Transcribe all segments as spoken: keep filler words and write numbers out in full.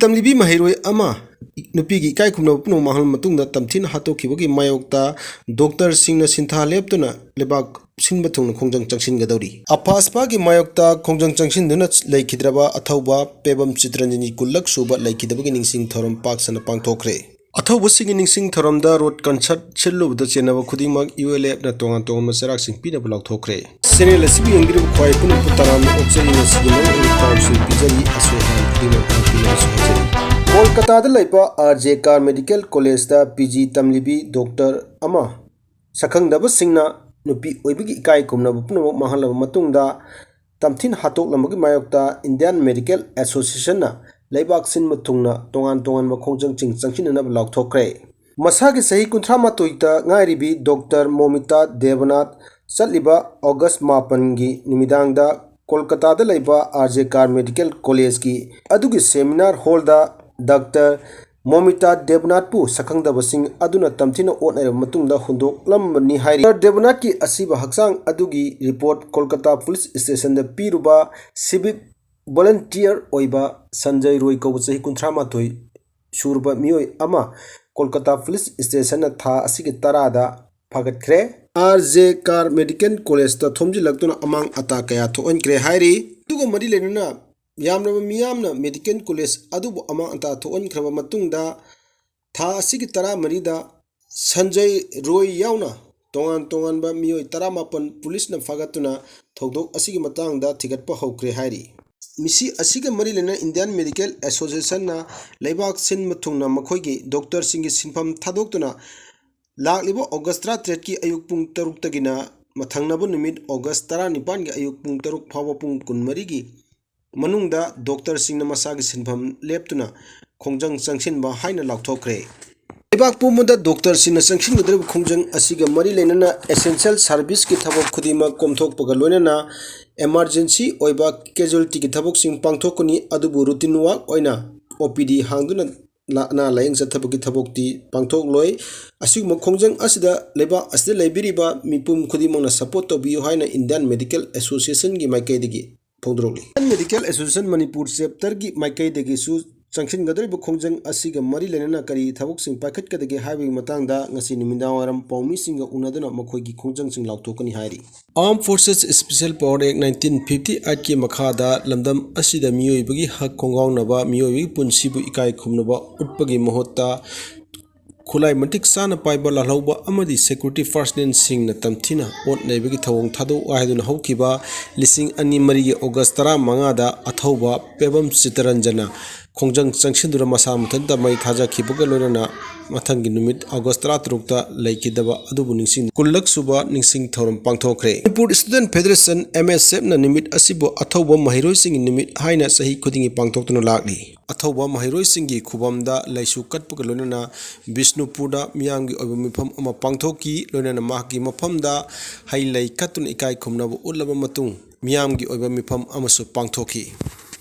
ꯇꯝꯂꯤꯕꯤ ꯃꯍꯩꯔꯣꯏ ꯑꯃ ꯅꯨꯄꯤꯒꯤ ꯏꯀꯥꯏ ꯈꯨꯝꯅꯕ ꯄꯨꯝꯅꯃꯛ ꯃꯥꯡꯍꯟꯕ ꯃꯇꯨꯡꯗ ꯇꯝꯊꯤꯅ ꯍꯥꯠꯇꯣꯛꯈꯤꯕꯒꯤ ꯃꯥꯌꯣꯛꯇ ꯗꯣꯛꯇꯔꯁꯤꯡꯅ ꯁꯤꯟꯊꯥ ꯂꯦꯞꯇꯨꯅ ꯂꯩꯕꯥꯛ ꯁꯤꯟꯕ ꯊꯨꯡꯅ ꯈꯣꯡꯖꯪ ꯆꯪꯁꯤꯟꯒꯗꯧꯔꯤ꯫ ꯑꯐꯥꯁꯄꯥꯒꯤ ꯃꯥꯌꯣꯛꯇ ꯈꯣꯡꯖꯪ ꯆꯪꯁꯤꯟꯗꯨꯅ ꯂꯩꯈꯤꯗ꯭ꯔꯕ ꯑꯊꯧꯕ ꯄꯦꯕꯝ ꯆꯤꯇ꯭ꯔꯟꯖꯟꯒꯤ ꯀꯨꯟꯂꯛ ꯁꯨꯕ ꯂꯩꯈꯤꯗꯕꯒꯤ ꯅꯤꯡꯁꯤꯡ ꯊꯧꯔꯝ ꯄꯥꯛ ꯁꯟꯅ ꯄꯥꯡꯊꯣꯛꯈ꯭ꯔꯦ꯫ ꯑꯊꯧꯕꯁꯤꯡꯒꯤ ꯅꯤꯡꯁꯤꯡ ꯊꯧꯔꯝꯗ ꯔꯣꯠ ꯀꯟꯁꯔꯠ ꯁꯤꯜꯂꯨꯕꯗ ꯆꯦꯟꯅꯕ ꯈꯨꯗꯤꯡꯃꯛ ꯌꯨ ꯑꯦꯜ ꯑꯦꯐꯅ ꯇꯣꯉꯥꯟ ꯇꯣꯉꯥꯟꯕ ꯆꯩꯔꯥꯛꯁꯤꯡ ꯄꯤꯅꯕ ꯂꯥꯎꯊꯣꯛꯈ꯭ꯔꯦ꯫ ꯆꯦꯅꯦꯜ ꯑꯁꯤꯕꯨ ꯌꯦꯡꯕꯤꯔꯤꯕ ꯈ꯭ꯋꯥꯏ ꯄꯨꯝꯅꯃꯛꯄꯨ ꯇꯔꯥꯝꯅ ꯑꯣꯛꯆꯔꯤ꯫ ꯉꯁꯤꯒꯤ ꯃꯔꯨꯑꯣꯏꯕ ꯄꯥꯎꯁꯤꯡ ꯄꯤꯖꯔꯤ꯫ ꯑꯁꯣꯏ ꯑꯉꯥꯝ ꯈꯨꯗꯤꯡꯃꯛ ꯉꯥꯛꯄꯤꯅꯕꯁꯨ ꯍꯥꯏꯖꯔꯤ꯫ ꯀꯣꯜꯀꯇꯥꯗ ꯂꯩꯕ ꯑꯥꯔ ꯖꯦ ꯀꯥꯔ ꯃꯦꯗꯤꯀꯦꯜ ꯀꯣꯂꯦꯖꯇ ꯄꯤ ꯖꯤ ꯇꯝꯂꯤꯕꯤ ꯗꯣꯛꯇꯔ ꯑꯃ ꯁꯛꯈꯪꯗꯕꯁꯤꯡꯅ ꯅꯨꯄꯤ ꯑꯣꯏꯕꯒꯤ ꯏꯀꯥꯏ ꯈꯨꯝꯅꯕ ꯄꯨꯝꯅꯃꯛ ꯃꯥꯡꯍꯜꯂꯕ ꯃꯇꯨꯡꯗ ꯇꯝꯊꯤꯅ ꯍꯥꯠꯇꯣꯛꯂꯝꯕꯒꯤ ꯃꯥꯌꯣꯛꯇ ꯏꯟꯗꯤꯌꯥꯟ ꯃꯦꯗꯤꯀꯦꯜ ꯑꯦꯁꯣꯁꯤꯌꯦꯁꯟꯅ ꯂꯩꯕꯥꯛ ꯁꯤꯟꯕ ꯊꯨꯡꯅ ꯇꯣꯉꯥꯟ ꯇꯣꯉꯥꯟꯕ ꯈꯣꯡꯖꯪꯁꯤꯡ ꯆꯪꯁꯤꯟꯅꯅꯕ ꯂꯥꯎꯊꯣꯛꯈ꯭ꯔꯦ꯫ ꯃꯁꯥꯒꯤ ꯆꯍꯤ ꯀꯨꯟꯊ꯭ꯔꯥ ꯃꯥꯊꯣꯏꯗ ꯉꯥꯏꯔꯤꯕꯤ ꯗꯣꯛꯇꯔ ꯃꯣꯃꯤꯇꯥ ꯗꯦꯕꯅꯥꯊ ꯆꯠꯂꯤꯕ ꯑꯣꯒꯁ ꯃꯥꯄꯟꯒꯤ ꯅꯨꯃꯤꯗꯥꯡꯗ ꯀꯣꯜꯀꯇꯥꯗ ꯂꯩꯕ ꯑꯥꯔ ꯖꯦ ꯀꯥꯔ ꯃꯦꯗꯤꯀꯦꯜ ꯀꯣꯂꯦꯖꯀꯤ ꯑꯗꯨꯒꯤ ꯁꯦꯃꯤꯅꯥꯔ ꯍꯣꯜꯗ ꯗꯥꯛꯇꯔ ꯃꯣꯃꯤꯇꯥ ꯗꯦꯕꯅꯥꯊꯄꯨ ꯁꯛꯈꯪꯗꯕꯁꯤꯡ ꯑꯗꯨꯅ ꯇꯝꯊꯤꯅ ꯑꯣꯠꯅꯔꯕ ꯃꯇꯨꯡꯗ ꯍꯨꯟꯗꯣꯛꯂꯝꯕꯅꯤ ꯍꯥꯏꯔꯤ꯫ ꯗꯥꯛꯇꯔ ꯗꯦꯕꯅꯥꯊꯀꯤ ꯑꯁꯤꯕ ꯍꯛꯆꯥꯡ ꯑꯗꯨꯒꯤ ꯔꯤꯄꯣꯔꯠ ꯀꯣꯜꯀꯇꯥ ꯄꯨꯂꯤꯁ ꯁ꯭ꯇꯦꯁꯟꯗ ꯄꯤꯔꯨꯕ ꯁꯤꯚꯤꯛ ꯚꯣꯂꯟꯇꯤꯌꯔ ꯑꯣꯏꯕ ꯁꯟꯖꯌ ꯔꯣꯏ ꯀꯧꯕ ꯆꯍꯤ ꯀꯨꯟꯊ꯭ꯔꯥ ꯃꯥꯊꯣꯏ ꯁꯨꯔꯕ ꯃꯤꯑꯣꯏ ꯑꯃ ꯀꯣꯜꯀꯇꯥ ꯄꯨꯂꯤꯁ ꯁ꯭ꯇꯦꯁꯟꯅ ꯊꯥ ꯑꯁꯤꯒꯤ ꯇꯔꯥꯗ ꯐꯥꯒꯠꯈ꯭ꯔꯦ꯫ ꯑꯥꯔ ꯖꯦ ꯀꯥꯔ ꯃꯦꯗꯤꯀꯦꯜ ꯀꯣꯂꯦꯖꯇ ꯊꯣꯝꯖꯤꯜꯂꯛꯇꯨꯅ ꯑꯃꯥꯡ ꯑꯇꯥ ꯀꯌꯥ ꯊꯣꯛꯍꯟꯈ꯭ꯔꯦ ꯍꯥꯏꯔꯤ꯫ ꯑꯗꯨꯒ ꯃꯔꯤ ꯂꯩꯅꯅ ꯌꯥꯝꯂꯕ ꯃꯤꯌꯥꯝꯅ ꯃꯦꯗꯤꯀꯦꯜ ꯀꯣꯂꯦꯖ ꯑꯗꯨꯕꯨ ꯑꯃꯥꯡ ꯑꯇꯥ ꯊꯣꯛꯍꯟꯈ꯭ꯔꯕ ꯃꯇꯨꯡꯗ ꯊꯥ ꯑꯁꯤꯒꯤ ꯇꯔꯥꯃꯔꯤꯗ ꯁꯟꯖꯌ ꯔꯣꯏ ꯌꯥꯎꯅ ꯇꯣꯉꯥꯟ ꯇꯣꯉꯥꯟꯕ ꯃꯤꯑꯣꯏ ꯇꯔꯥꯃꯥꯄꯟ ꯄꯨꯂꯤꯁꯅ ꯐꯥꯒꯠꯇꯨꯅ ꯊꯧꯗꯣꯛ ꯑꯁꯤꯒꯤ ꯃꯇꯥꯡꯗ ꯊꯤꯒꯠꯄ ꯍꯧꯈ꯭ꯔꯦ ꯍꯥꯏꯔꯤ꯫ ꯃꯤꯁꯤ ꯑꯁꯤꯒ ꯃꯔꯤ ꯂꯩꯅꯅ ꯏꯟꯗꯤꯌꯥꯟ ꯃꯦꯗꯤꯀꯦꯜ ꯑꯦꯁꯣꯁꯤꯌꯦꯁꯟꯅ ꯂꯩꯕꯥꯛ ꯁꯤꯟꯕ ꯊꯨꯡꯅ ꯃꯈꯣꯏꯒꯤ ꯗꯣꯛꯇꯔꯁꯤꯡꯒꯤ ꯁꯤꯟꯐꯝ ꯊꯥꯗꯣꯛꯇꯨꯅ ꯂꯥꯛꯂꯤꯕ ꯑꯣꯒꯁ ꯇꯔꯥꯇꯔꯦꯠꯀꯤ ꯑꯌꯨꯛ ꯄꯨꯡ ꯇꯔꯨꯛꯇꯒꯤꯅ ꯃꯊꯪꯅꯕ ꯅꯨꯃꯤꯠ ꯑꯣꯒꯁ ꯇꯔꯥꯅꯤꯄꯥꯟꯒꯤ ꯑꯌꯨꯛ ꯄꯨꯡ ꯇꯔꯨꯛ ꯐꯥꯎꯕ ꯄꯨꯡ ꯀꯨꯟꯃꯔꯤꯒꯤ ꯃꯅꯨꯡꯗ ꯗꯣꯛꯇꯔꯁꯤꯡꯅ ꯃꯁꯥꯒꯤ ꯁꯤꯟꯐꯝ ꯂꯦꯞꯇꯨꯅ ꯈꯣꯡꯖꯪ ꯆꯪꯁꯤꯟꯕ ꯍꯥꯏꯅ ꯂꯥꯎꯊꯣꯛꯈ꯭ꯔꯦ꯫ ꯂꯩꯕꯥꯛ ꯄꯨꯝꯕꯗ ꯗꯣꯛꯇꯔꯁꯤꯡꯅ ꯆꯪꯁꯤꯟꯒꯗꯧꯔꯤꯕ ꯈꯣꯡꯖꯪ ꯑꯁꯤꯒ ꯃꯔꯤ ꯂꯩꯅꯅ ꯑꯦꯁꯦꯟꯁꯤꯌꯦꯜ ꯁꯥꯔꯚꯤꯁꯀꯤ ꯊꯕꯛ ꯈꯨꯗꯤꯡꯃꯛ ꯀꯣꯝꯊꯣꯛꯄꯒ ꯂꯣꯏꯅꯅ ꯏꯃꯥꯔꯖꯦꯟꯁꯤ ꯑꯣꯏꯕ ꯀꯦꯖꯨꯋꯦꯂꯤꯇꯤꯒꯤ ꯊꯕꯛꯁꯤꯡ ꯄꯥꯡꯊꯣꯛꯀꯅꯤ, ꯑꯗꯨꯕꯨ ꯔꯨꯇꯤꯟ ꯋꯥꯛ ꯑꯣꯏꯅ ꯑꯣ ꯄꯤ ꯗꯤ ꯍꯥꯡꯗꯨꯅ ꯂꯥ-, ꯑꯅꯥ ꯂꯥꯌꯦꯡ ꯆꯠꯊꯕꯒꯤ ꯊꯕꯛꯇꯤ ꯄꯥꯡꯊꯣꯛꯂꯣꯏ꯫ ꯑꯁꯤꯒꯨꯝꯕ ꯈꯣꯡꯖꯪ ꯑꯁꯤꯗ ꯂꯩꯕꯥꯛ ꯑꯁꯤꯗ ꯂꯩꯕꯤꯔꯤꯕ ꯃꯤꯄꯨꯝ ꯈꯨꯗꯤꯡꯃꯛꯅ ꯁꯄꯣꯔꯠ ꯇꯧꯕꯤꯌꯨ ꯍꯥꯏꯅ ꯏꯟꯗꯤꯌꯥꯟ ꯃꯦꯗꯤꯀꯦꯜ ꯑꯦꯁꯣꯁꯤꯌꯦꯁꯟꯒꯤ ꯃꯥꯏꯀꯩꯗꯒꯤ ꯐꯣꯡꯗꯣꯔꯛꯂꯤ꯫ ꯏꯟꯗꯤꯌꯥꯟ ꯃꯦꯗꯤꯀꯦꯜ ꯑꯦꯁꯣꯁꯤꯌꯦꯁꯟ ꯃꯅꯤꯄꯨꯔ ꯆꯦꯞꯇꯔꯒꯤ ꯃꯥꯏꯀꯩꯗꯒꯤꯁꯨ ꯆꯪꯁꯤꯟꯒꯗꯧꯔꯤꯕ ꯈꯣꯡꯖꯪ ꯑꯁꯤꯒ ꯃꯔꯤ ꯂꯩꯅꯅ ꯀꯔꯤ ꯊꯕꯛꯁꯤꯡ ꯄꯥꯏꯈꯠꯀꯗꯒꯦ ꯍꯥꯏꯕꯒꯤ ꯃꯇꯥꯡꯗ ꯉꯁꯤ ꯅꯨꯃꯤꯗꯥꯡ ꯋꯥꯏꯔꯝ ꯄꯥꯎꯃꯤꯁꯤꯡꯒ ꯎꯅꯗꯨꯅ ꯃꯈꯣꯏꯒꯤ ꯈꯣꯡꯖꯪꯁꯤꯡ ꯂꯥꯎꯊꯣꯛꯀꯅꯤ ꯍꯥꯏꯔꯤ꯫ Armed Forces Special Power Act nineteen fifty eight ꯀꯤ ꯃꯈꯥꯗ ꯂꯝꯗꯝ ꯑꯁꯤꯗ ꯃꯤꯑꯣꯏꯕꯒꯤ ꯍꯛ ꯈꯣꯡꯒꯥꯎꯅꯕ, ꯃꯤꯑꯣꯏꯕꯒꯤ ꯄꯨꯟꯁꯤꯕꯨ ꯏꯀꯥꯏ ꯈꯨꯝꯅꯕ ꯎꯠꯄꯒꯤ ꯃꯍꯨꯠꯇ ꯈꯨꯠꯂꯥꯏ ꯃꯇꯤꯛ ꯆꯥꯅ ꯄꯥꯏꯕ ꯂꯥꯜꯍꯧꯕ ꯑꯃꯗꯤ security personnelꯁꯤꯡꯅ ꯇꯝꯊꯤꯅ ꯑꯣꯠ ꯅꯩꯕꯒꯤ ꯊꯧꯑꯣꯡ ꯊꯥꯗꯣꯛꯎ ꯍꯥꯏꯗꯨꯅ ꯍꯧꯈꯤꯕ ꯂꯤꯁꯤꯡ ꯑꯅꯤ ꯃꯔꯤꯒꯤ August ꯇꯔꯥꯃꯉꯥꯗ ꯑꯊꯧꯕ ꯄꯦꯕꯝ ꯆꯤꯇꯔꯟꯖꯅ ꯈꯣꯡꯖꯪ ꯆꯪꯁꯤꯟꯗꯨꯅ ꯃꯁꯥ ꯃꯊꯟꯇ ꯃꯩ ꯊꯥꯖꯈꯤꯕꯒ ꯂꯣꯏꯅꯅ ꯃꯊꯪꯒꯤ ꯅꯨꯃꯤꯠ August ꯇꯔꯥꯇꯔꯨꯛꯇ ꯂꯩꯈꯤꯗꯕ ꯑꯗꯨꯕꯨ ꯅꯤꯡꯁꯤꯡ ꯀꯨꯟꯂꯛ ꯁꯨꯕ ꯅꯤꯡꯁꯤꯡ ꯊꯧꯔꯝ ꯄꯥꯡꯊꯣꯛꯈ꯭ꯔꯦ꯫ Manipur Student Federation, M S F ꯅ ꯅꯨꯃꯤꯠ ꯑꯁꯤꯕꯨ ꯑꯊꯧꯕ ꯃꯍꯩꯔꯣꯏꯁꯤꯡꯒꯤ ꯅꯨꯃꯤꯠ ꯍꯥꯏꯅ ꯆꯍꯤ ꯈꯨꯗꯤꯡꯒꯤ ꯄꯥꯡꯊꯣꯛꯇꯨꯅ ꯂꯥꯛꯂꯤ꯫ ꯑꯊꯧꯕ ꯃꯍꯩꯔꯣꯏꯁꯤꯡꯒꯤ ꯈꯨꯕꯝꯗ ꯂꯩꯁꯨ ꯀꯠꯄꯒ ꯂꯣꯏꯅꯅ ꯕꯤꯁꯅꯨꯄꯨꯔꯗ ꯃꯤꯌꯥꯝꯒꯤ ꯑꯣꯏꯕ ꯃꯤꯐꯝ ꯑꯃ ꯄꯥꯡꯊꯣꯛꯈꯤ꯫ ꯂꯣꯏꯅꯅ ꯃꯍꯥꯛꯀꯤ ꯃꯐꯝꯗ ꯍꯩ ꯂꯩ ꯀꯠꯇꯨꯅ ꯏꯀꯥꯏ ꯈꯨꯝꯅꯕ ꯎꯠꯂꯕ ꯃꯇꯨꯡ ꯃꯤꯌꯥꯝꯒꯤ ꯑꯣꯏꯕ ꯃꯤꯐꯝ ꯑꯃꯁꯨ ꯄꯥꯡꯊꯣꯛꯈꯤ꯫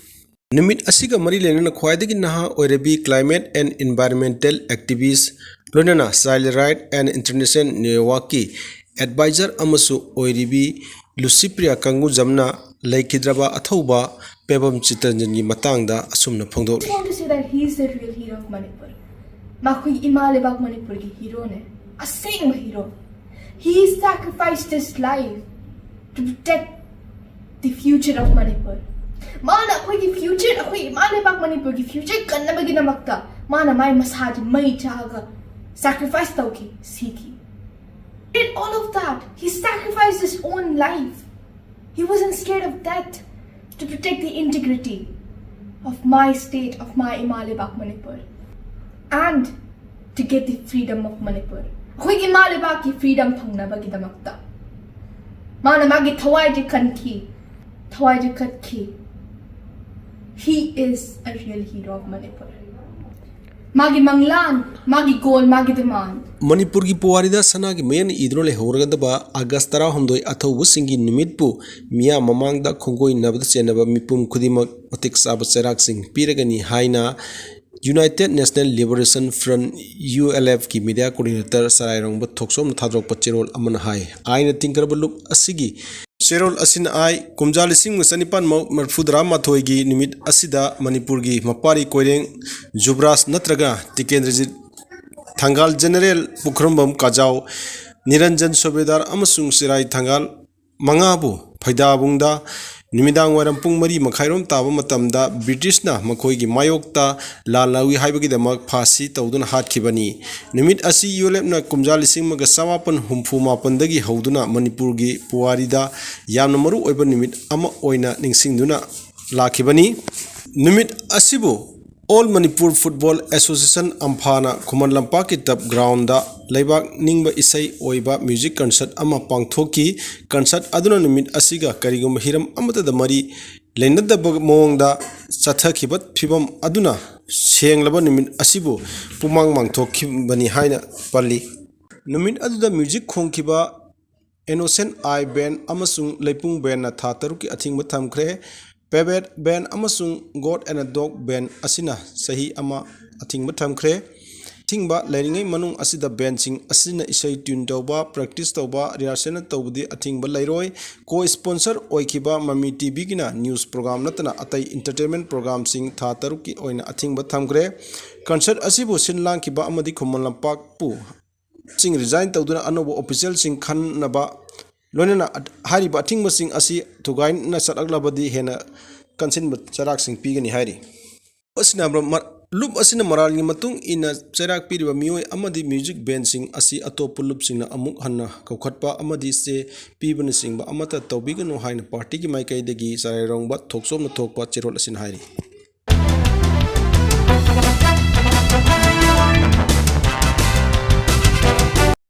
ꯅꯨꯃꯤꯠ ꯑꯁꯤꯒ ꯃꯔꯤ ꯂꯩꯅꯅ ꯈ꯭ꯋꯥꯏꯗꯒꯤ ꯅꯍꯥ ꯑꯣꯏꯔꯕꯤ climate and environmental activist, ꯂꯣꯏꯅꯅ Child Right and International Networkꯀꯤ advisor ꯑꯃꯁꯨ ꯑꯣꯏꯔꯤꯕꯤ ꯂꯨꯁꯤꯄ꯭ꯔꯤꯌꯥ ꯀꯪꯒꯨꯖꯝꯅ ꯂꯩꯈꯤꯗ꯭ꯔꯕ ꯑꯊꯧꯕ ꯄꯦꯕꯝ ꯆꯤꯇꯔꯟꯖꯟꯒꯤ ꯃꯇꯥꯡꯗ ꯑꯁꯨꯝꯅ ꯐꯣꯡꯗꯣꯛꯂꯤ꯫ I want to say that he is the real hero of Manipur. ꯃꯈꯣꯏ ꯏꯃꯥ ꯂꯩꯕꯥꯛ ꯃꯅꯤꯄꯨꯔꯒꯤ ꯍꯤꯔꯣꯅꯦ, ꯑꯁꯦꯡꯕ hero. He sacrificed his life to protect the future of Manipur. ꯃꯥꯅ ꯑꯩꯈꯣꯏꯒꯤ future, ꯑꯩꯈꯣꯏ ꯏꯃꯥ ꯂꯩꯕꯥꯛ ꯃꯅꯤꯄꯨꯔꯒꯤ future ꯀꯟꯅꯕꯒꯤꯗꯃꯛꯇ ꯃꯥꯅ ꯃꯥꯏ ꯃꯁꯥꯁꯦ ꯃꯩ ꯆꯥꯛꯑꯒ sacrifice ꯇꯧꯈꯤ, ꯁꯤꯈꯤ꯫ Did all of that. He sacrificed his own life. He wasn't scared of death to protect the integrity of my state, of my ꯏꯃꯥ ꯂꯩꯕꯥꯛ Manipur, and to get the freedom of Manipur. ꯑꯩꯈꯣꯏꯒꯤ ꯏꯃꯥ ꯂꯩꯕꯥꯛꯀꯤ freedom ꯐꯪꯅꯕꯒꯤꯗꯃꯛꯇ ꯃꯥꯅ ꯃꯥꯒꯤ ꯊꯋꯥꯏꯁꯦ ꯀꯟꯈꯤ, ꯊꯋꯥꯏꯁꯦ ꯀꯠꯈꯤ꯫ He is a real hero of Manipur. ꯃꯥꯒꯤ ꯃꯪꯂꯥꯟ, ꯃꯥꯒꯤ goal, ꯃꯥꯒꯤ demand. ꯃꯅꯤꯄꯨꯔꯒꯤ ꯄꯨꯋꯥꯔꯤꯗ ꯁꯅꯥꯒꯤ ꯃꯌꯦꯛꯅ ꯏꯗꯨꯅ ꯂꯩꯍꯧꯔꯒꯗꯕ August ꯇꯔꯥꯍꯨꯝꯗꯣꯏ ꯑꯊꯧꯕꯁꯤꯡꯒꯤ ꯅꯨꯃꯤꯠꯄꯨ ꯃꯤꯌꯥꯝ ꯃꯃꯥꯡꯗ ꯈꯣꯡꯒꯣꯏꯅꯕꯗ ꯆꯦꯟꯅꯕ ꯃꯤꯄꯨꯝ ꯈꯨꯗꯤꯡꯃꯛ ꯃꯇꯤꯛ ꯆꯥꯕ ꯆꯩꯔꯥꯛꯁꯤꯡ ꯄꯤꯔꯒꯅꯤ ꯍꯥꯏꯅ United National Liberation Front, ULFꯀꯤ media coordinator ꯆꯔꯥꯏꯔꯣꯡꯕ ꯊꯣꯛꯆꯣꯝꯅ ꯊꯥꯗꯣꯔꯛꯄ ꯆꯦꯔꯣꯜ ꯑꯃꯅ ꯍꯥꯏ꯫ ꯑꯥꯏꯟꯅ ꯇꯤꯡꯈ꯭ꯔꯕ ꯂꯨꯞ ꯑꯁꯤꯒꯤ ꯆꯦꯔꯣꯜ ꯑꯁꯤꯅ ꯍꯥꯏ, ꯀꯨꯝꯖꯥ ꯂꯤꯁꯤꯡ ꯑꯃꯒ ꯆꯅꯤꯄꯥꯟ ꯃꯔꯤꯐꯨꯇꯔꯥ ꯃꯥꯊꯣꯏꯒꯤ ꯅꯨꯃꯤꯠ ꯑꯁꯤꯗ ꯃꯅꯤꯄꯨꯔꯒꯤ ꯃꯄꯥꯔꯤ ꯀꯣꯏꯔꯦꯡ ꯖꯨꯕ꯭ꯔꯥꯖ ꯅꯠꯇ꯭ꯔꯒ ꯇꯤꯀꯦꯟꯗ꯭ꯔꯖꯤꯠ, ꯊꯪꯒꯥꯜ ꯖꯦꯅꯔꯦꯜ ꯄꯨꯈ꯭ꯔꯝꯕꯝ ꯀꯥꯖꯥꯎ, ꯅꯤꯔꯟꯖꯟ ꯁꯨꯕꯦꯗꯥꯔ ꯑꯃꯁꯨꯡ ꯆꯤꯔꯥꯏ ꯊꯪꯒꯥꯜ ꯃꯉꯥꯕꯨ ꯐꯩꯗꯥꯕꯨꯡꯗ ꯅꯨꯃꯤꯗꯥꯡ ꯋꯥꯏꯔꯝ ꯄꯨꯡ ꯃꯔꯤ ꯃꯈꯥꯏꯔꯣꯝ ꯇꯥꯕ ꯃꯇꯝꯗ ꯕ꯭ꯔꯤꯇꯤꯁꯅ ꯃꯈꯣꯏꯒꯤ ꯃꯥꯌꯣꯛꯇ ꯂꯥꯟ ꯂꯧꯏ ꯍꯥꯏꯕꯒꯤꯗꯃꯛ ꯐꯥꯁꯤ ꯇꯧꯗꯨꯅ ꯍꯥꯠꯈꯤꯕꯅꯤ꯫ ꯅꯨꯃꯤꯠ ꯑꯁꯤ ꯌꯣꯂꯦꯞꯅ ꯀꯨꯝꯖꯥ ꯂꯤꯁꯤꯡ ꯑꯃꯒ ꯆꯃꯥꯄꯟ ꯍꯨꯝꯐꯨ ꯃꯥꯄꯟꯗꯒꯤ ꯍꯧꯗꯨꯅ ꯃꯅꯤꯄꯨꯔꯒꯤ ꯄꯨꯋꯥꯔꯤꯗ ꯌꯥꯝꯅ ꯃꯔꯨ ꯑꯣꯏꯕ ꯅꯨꯃꯤꯠ ꯑꯃ ꯑꯣꯏꯅ ꯅꯤꯡꯁꯤꯡꯗꯨꯅ ꯂꯥꯛꯈꯤꯕꯅꯤ꯫ ꯅꯨꯃꯤꯠ ꯑꯁꯤꯕꯨ All Manipur Football Association, ꯑꯝꯐꯥꯅ ꯈꯨꯃꯟ ꯂꯝꯄꯥꯛꯀꯤ ꯇꯞ ꯒ꯭ꯔꯥꯎꯟꯗ ꯂꯩꯕꯥꯛ ꯅꯤꯡꯕ ꯏꯁꯩ ꯑꯣꯏꯕ ꯃ꯭ꯌꯨꯖꯤꯛ ꯀꯟꯁꯔꯠ ꯑꯃ ꯄꯥꯡꯊꯣꯛꯈꯤ꯫ ꯀꯟꯁꯔꯠ ꯑꯗꯨꯅ ꯅꯨꯃꯤꯠ ꯑꯁꯤꯒ ꯀꯔꯤꯒꯨꯝꯕ ꯍꯤꯔꯝ ꯑꯃꯠꯇꯗ ꯃꯔꯤ ꯂꯩꯅꯗꯕ ꯃꯑꯣꯡꯗ ꯆꯠꯊꯈꯤꯕ ꯐꯤꯕꯝ ꯑꯗꯨꯅ ꯁꯦꯡꯂꯕ ꯅꯨꯃꯤꯠ ꯑꯁꯤꯕꯨ ꯄꯨꯃꯥꯡ ꯃꯥꯡꯊꯣꯛꯈꯤꯕꯅꯤ ꯍꯥꯏꯅ ꯄꯜꯂꯤ꯫ ꯅꯨꯃꯤꯠ ꯑꯗꯨꯗ ꯃ꯭ꯌꯨꯖꯤꯛ ꯈꯣꯡꯈꯤꯕ Innocent I Band ꯑꯃꯁꯨꯡ ꯂꯩꯄꯨꯡ Bandꯅ ꯊꯥ ꯇꯔꯨꯛꯀꯤ ꯑꯊꯤꯡꯕ ꯊꯝꯈ꯭ꯔꯦ꯫ Pebet Band ꯑꯃꯁꯨꯡ God and a Dog Band ꯑꯁꯤꯅ ꯆꯍꯤ ꯑꯃ ꯑꯊꯤꯡꯕ ꯊꯝꯈ꯭ꯔꯦ꯫ ꯑꯊꯤꯡꯕ ꯂꯩꯔꯤꯉꯩ ꯃꯅꯨꯡ ꯑꯁꯤꯗ bandꯁꯤꯡ ꯑꯁꯤꯅ ꯏꯁꯩ tune ꯇꯧꯕ, practice ꯇꯧꯕ, rehearsal ꯇꯧꯕꯗꯤ ꯑꯊꯤꯡꯕ ꯂꯩꯔꯣꯏ꯫ Co-sponsor ꯑꯣꯏꯈꯤꯕ ꯃꯃꯤ TVꯒꯤꯅ news program ꯅꯠꯇꯅ ꯑꯇꯩ entertainment programꯁꯤꯡ ꯊꯥ ꯇꯔꯨꯛꯀꯤ ꯑꯣꯏꯅ ꯑꯊꯤꯡꯕ ꯊꯝꯈ꯭ꯔꯦ꯫ Concert ꯑꯁꯤꯕꯨ ꯁꯤꯟ ꯂꯥꯡꯈꯤꯕ ꯑꯃꯗꯤ ꯈꯨꯃꯟ ꯂꯝꯄꯥꯛꯄꯨ ꯁꯤꯡ resign ꯇꯧꯗꯨꯅ ꯑꯅꯧꯕ officialꯁꯤꯡ ꯈꯟꯅꯕ ꯂꯣꯏꯅꯅ ꯑꯠ-, ꯍꯥꯏꯔꯤꯕ ꯑꯊꯤꯡꯕꯁꯤꯡ ꯑꯁꯤ ꯊꯨꯒꯥꯏꯅ ꯆꯠꯂꯛꯂꯕꯗꯤ ꯍꯦꯟꯅ ꯀꯟꯁꯤꯟꯕ ꯆꯩꯔꯥꯛꯁꯤꯡ ꯄꯤꯒꯅꯤ ꯍꯥꯏꯔꯤ꯫ ꯑꯁꯤꯅ ꯃ-, ꯂꯨꯞ ꯑꯁꯤꯅ ꯃꯔꯥꯜꯒꯤ ꯃꯇꯨꯡ ꯏꯟꯅ ꯆꯩꯔꯥꯛ ꯄꯤꯔꯤꯕ ꯃꯤꯑꯣꯏ ꯑꯃꯗꯤ ꯃ꯭ꯌꯨꯖꯤꯛ bandꯁꯤꯡ ꯑꯁꯤ ꯑꯇꯣꯞꯄ ꯂꯨꯞꯁꯤꯡꯅ ꯑꯃꯨꯛ ꯍꯟꯅ ꯀꯧꯈꯠꯄ ꯑꯃꯗꯤ ꯆꯦ ꯄꯤꯕꯅꯆꯤꯡꯕ ꯑꯃꯠꯇ ꯇꯧꯕꯤꯒꯅꯨ ꯍꯥꯏꯅ partyꯒꯤ ꯃꯥꯏꯀꯩꯗꯒꯤ ꯆꯔꯥꯏꯔꯣꯡꯕ ꯊꯣꯛꯆꯣꯝꯅ ꯊꯣꯛꯄ ꯆꯦꯔꯣꯜ ꯑꯁꯤꯅ ꯍꯥꯏꯔꯤ꯫